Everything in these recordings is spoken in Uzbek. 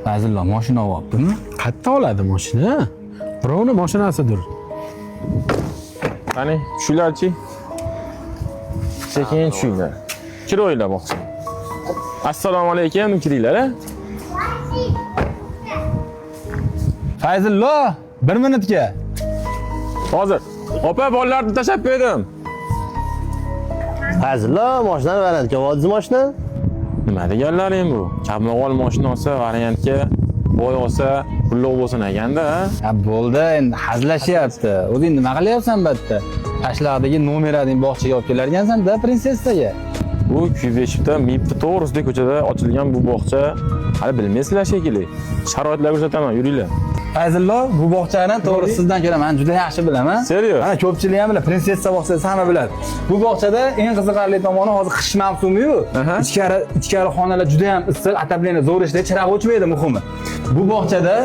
Fazillo moshina olyaptimi? Qayerdan oladi moshina? Birovni moshinasidir. Qani, tushinglarchi. Sekin tushinglar. Kiringlar bog'chaga. Assalomu alaykum, kiringlar a. Fayzullo, bir minutga. Hozir. Opa, bolalarni tashlab qo'ydim. Fazillo, moshinani variantga oldingiz moshina? Nima deganlaring bu? Kambag'al moshina olsa, variantga, boy olsa, pulliq bo'lsin ekanda, a? Ha, bo'ldi, endi hazillashyapti. O'zing nima qilyapsan bu yerda? Tashloqdagi nomer ading bog'chaga olib kelarkansan-da prinsessaga. Bu Kuybeshevda MIPni to'g'risida ko'chada ochilgan bu bog'cha hali bilmaysizlar shekilli. Sharoitlar ko'rsataman, yuringlar. Fayzullo, bu bog'chani to'g'ri sizdan ko'ra men juda yaxshi bilaman. Seriyo? Mana ko'pchilik ham biladi, prinsessa bog'chasi hamma biladi. Bu bog'chada eng qiziqarli tomoni hozir qish mavsumi-yu. Ichkari xonalar juda ham issiq, отопление zo'r ishlaydi, chiroq o'chmaydi muhimi. Bu bog'chada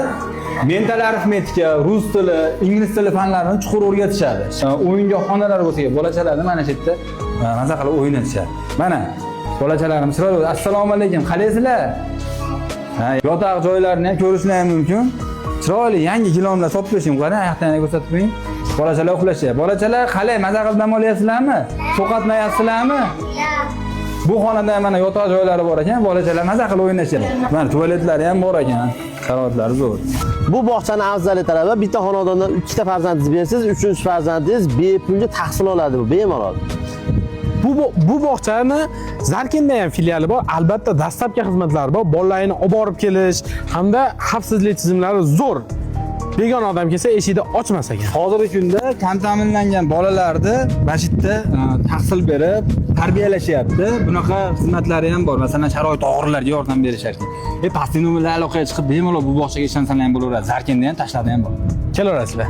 mental arifmetika, rus tili, ingliz tili fanlarini chuqur o'rgatishadi. O'yingoh xonalar bo'lsa, bolachalarni mana shu yerda maza qilib o'ynatishadi. Mana bolachalarimiz chiroyli. Assalomu alaykum, qalaysizlar? Ha, yotoq joylarini ham ko'rishlar ham mumkin. Chiroyli yangi gilamlar sotib berishim, qarang, ayaqdan yana ko'rsatib qo'ying. Bolachalar uxlashyapti. Bolachalar qalay, maza qilib dam olyapsizlarmi? To'qatmayapsizlarmi? Bu xonada ham mana yotoq joylari bor ekan, bolachalar maza qilib o'ynashyapti. Mana tualetlari ham bor ekan. Sharoitlari zo'r. Bu bog'chani afzalli tarafi bitta xonadondan ikkita farzandingiz bersangiz, uchinchi farzandingiz bepulga tahsil oladi bu bemalol. Bu bog'chani Zarkenda ham filiali bor. Albatta, dastlabki xizmatlari bor. Bolalarni olib borib kelish hamda xavfsizlik tizimlari zo'r. Begona odam kelsa eshikni ochmas ekan. Hozirgi kunda kam ta'minlangan bolalarni mana shu yerda tahsil berib tarbiyalashyapti. Bunaqa xizmatlari ham bor. Masalan, sharoit og'irlarga yordam berishar ekan. Pastki nomerlar aloqaga chiqib bemalol bu bog'chaga ishonsalar ham bo'laveradi. Zarkenda ham, Tashlarda ham bor. Kelaverasizlar.